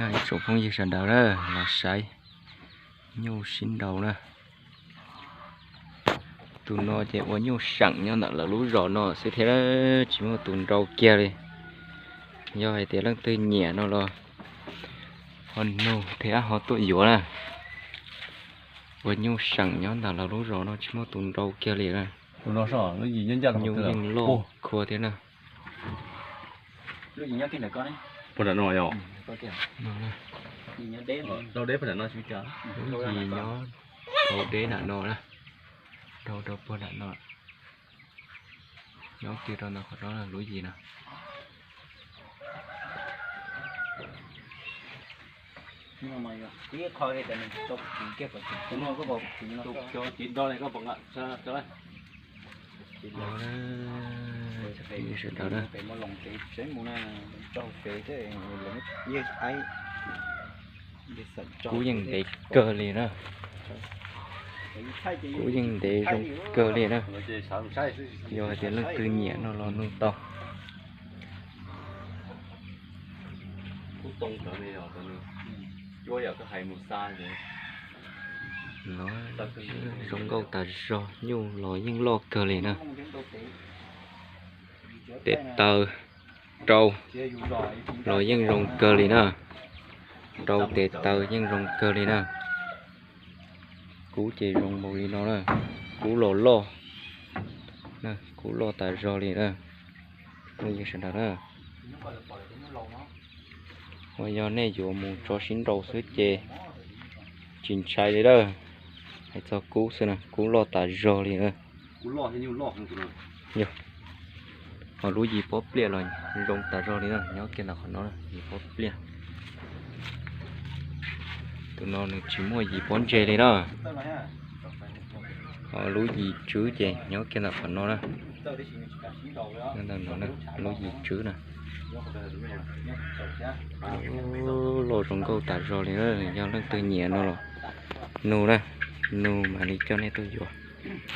Ib tsoom phooj ywg sawv daws na, los saib nyuj sib nraus na. Tus no ces ua nyuj seem nyob ntawm lawv lub zos no xwb thiab, tsis muaj tus nrau kiag li. Yog hais tias leej twg nyiam no los ho nug thiab ho tuaj yuav na. Ua nyuj seem nyob ntawm lawv lub zos no tsis muaj tus nrau kiag li na. Nyuj yeej loj khua thiab na. Lub yim nyob hauv deb nram no na, dhau rau puag nram no. Nyob kiag rau ntawm qhov no lub yim na. Sawv daws na, kub yeej ntev kawg li na. Kub yeej ntev zoo kawg li na. Yog hais tias leej twg nyiam no los nug tau. Zoo nkauj tas zog, nyuj los yeej loj kawg li na. Tes taw rau los yeej zoo kawg li na. Rau tes taw yeej zoo kawg li na. Kub ces zoo npaum li no na. Kub los loj, kub loj tas zog li na. Phooj ywg sawv daws na, uas yog nej yuav mus tso sib nraus xwb ces tsis ntshai li lawm. Hais txog kub xwb na, kub loj tas zog li na. Yog, ho lub yim pob pliaj los zoo tas zog li na, nyob kiag ntawm qhov no, yim pob pliaj. Tus no nws tsis muaj yim pob ntseg li na. Ho lub yim tswb ces nyob kiag ntawm qhov no na. Nyob ntawm no na, lub yim tswb na. Loj zoo nkauj tas zog li na, yog leej twg nyiam no los nug na, nug mam li coj nej tuaj yuav.